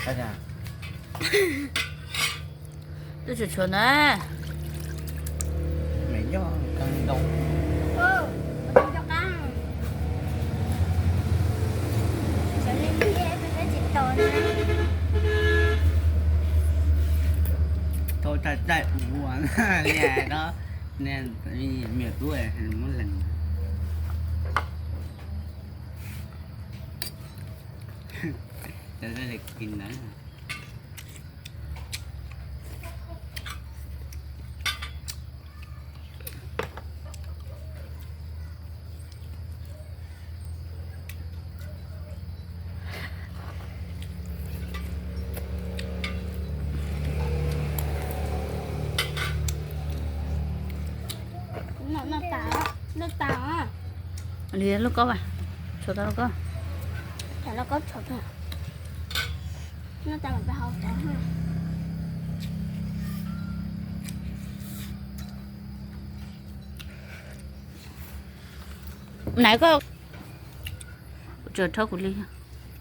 Twb tshuav tshuav na. Thau tsaij tsaij ua li no, miam tub muab lees. Li lauj kaub, tshuav tau lauj kaub. Nais koj, tsis rhaub kuv li,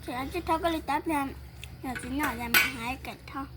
tsis rhaub koj li tab pliag, yog tsis noj yog mas hais kev rhaub.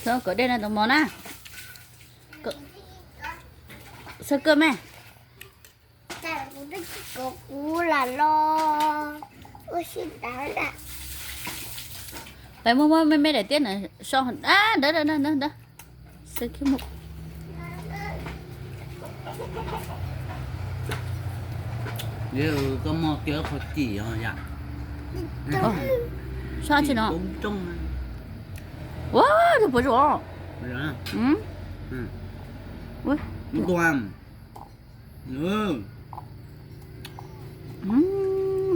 Txhob kom dej na tus mos na. Xav kawg me. Kuv lam los ua si ntawd. Peb muab muab me me daim tiab na so ntawd ntawd ntawd. Koj muag kiag qhov cim os yam. Sab tsi no. Ua, tus puav tsuas.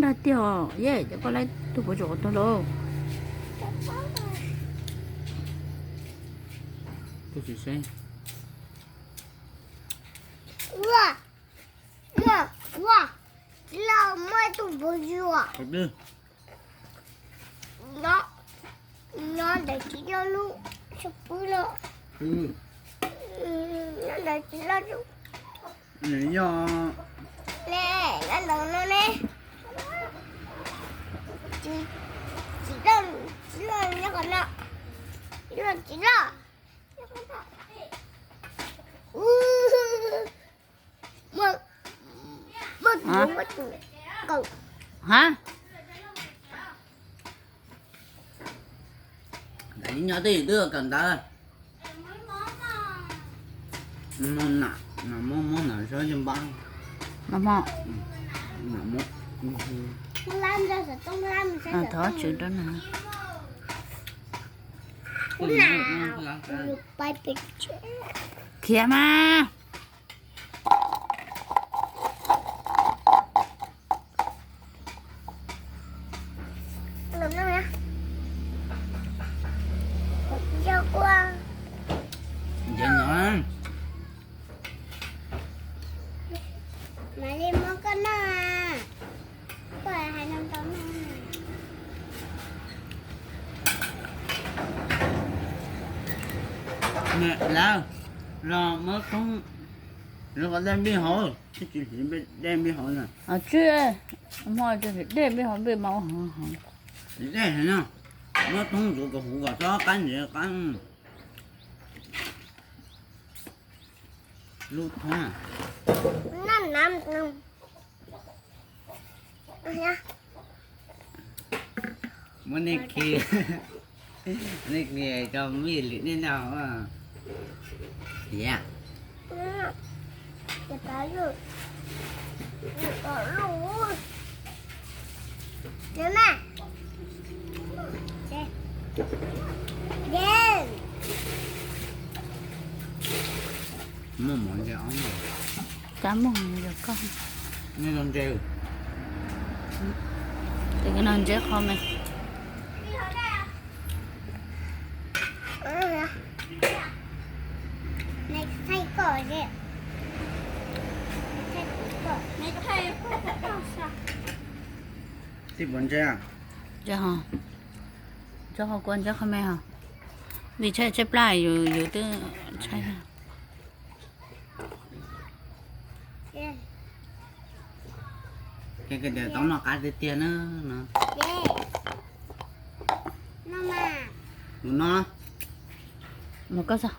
Dag tiag, yej cov koj laib tus puav tsuas qhov tuag lauj. Ua, ua, txiv loj muaj ib tug puav tsuas. Nyob, nyob ntawm txiv loj lub xub pwb no. Nyob ntawm txiv loj lub. Yog ne, nyob ntawm no ne. Txiv, txiv loj, txiv loj nyob qhov no. Txiv loj, txiv loj. Ha, nyob twj ywm twb kawm ntawv. Muab nam, muab nam sab npab. Thov tsis rau na. Khiav mas. Nce no. Mam li muab koj noj. Koj hais no tau noj. Lawv los muab koob, lawv kom dej npij hauv, tsis hliv dej npij hauv na. Tsis, hmo dej npij hauv npij mas ua hov hov. Dej no, muab koob ntxuav kom huv kom txhob qab ntxiv qab. Lub thoob. Muab nej khi, nej khi tso vij lim nej noj. Tiag. Muaj mov nce ob. Cab muag yog koj. Nws los ntse. Tes no ntse qhov me. Tib puas ntse? Ntse ho. Ntse ho kua ntse qhov me ho. Vim tshaib tshaib plab yus yus twb tshaib. Ces koj tias tau noj qab tiag tiag na no. Mus no. Mus koj xwb.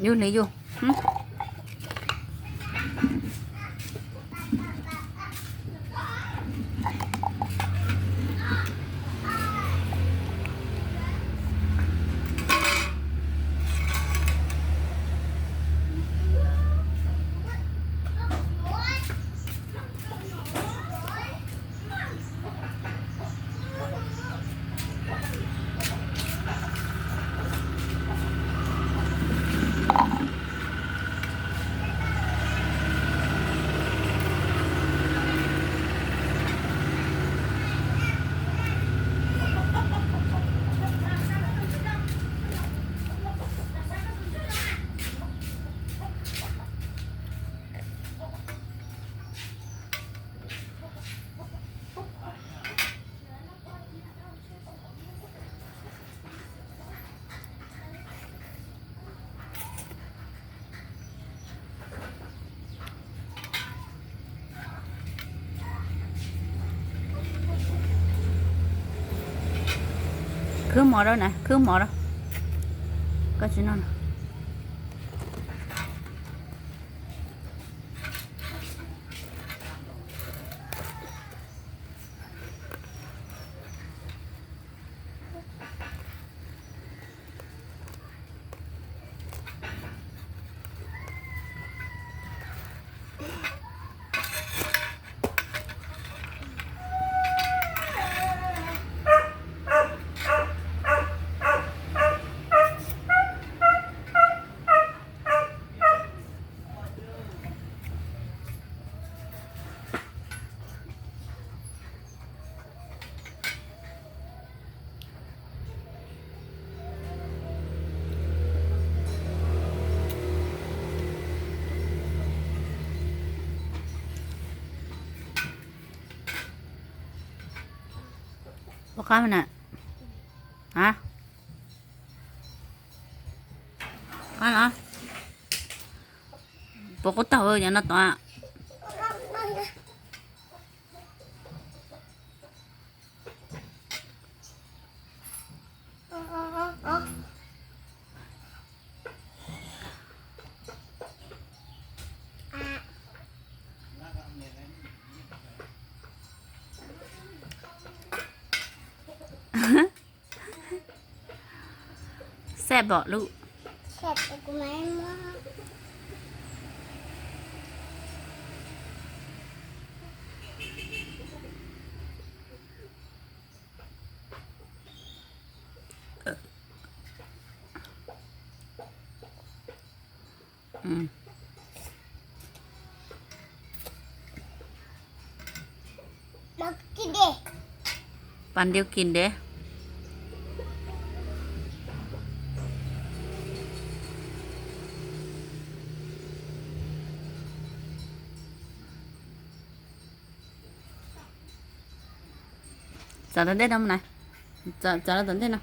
Yus li yus. Khwb mov rau na, khwb mov rau. Koj tsis noj no. Ua qab na. A, qab los. Puas qub taug yog no tod? Xab pom lub. Pab ntiab kis ntev. Txav tom ntej no, txav los tom ntej no.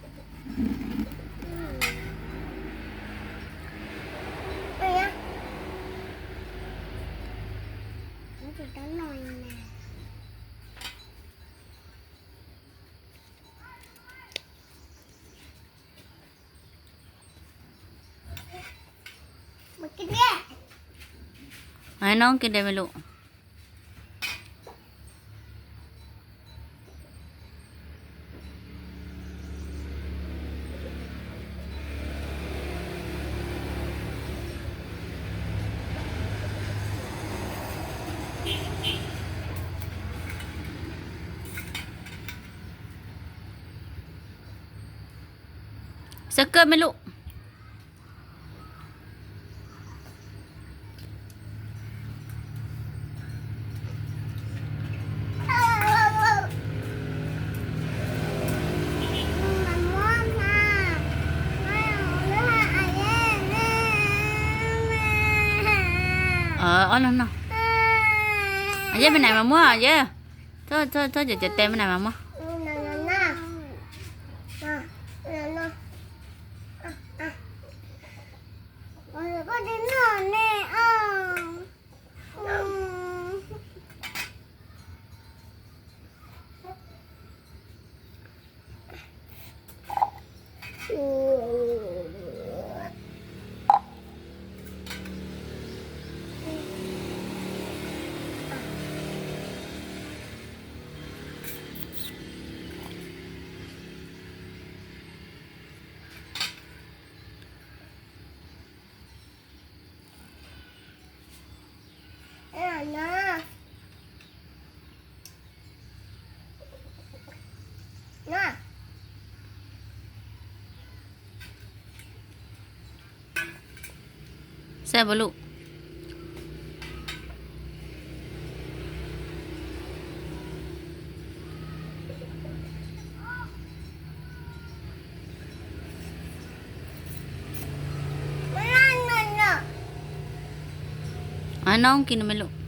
Aib, no kis ntev me lug. Xav kawg me lug. Ob no no. Yeb, me nais mas muab yeb. Txhob cem tes, me nais mas muab. Xav puas lug? Aib, no kis no me lug.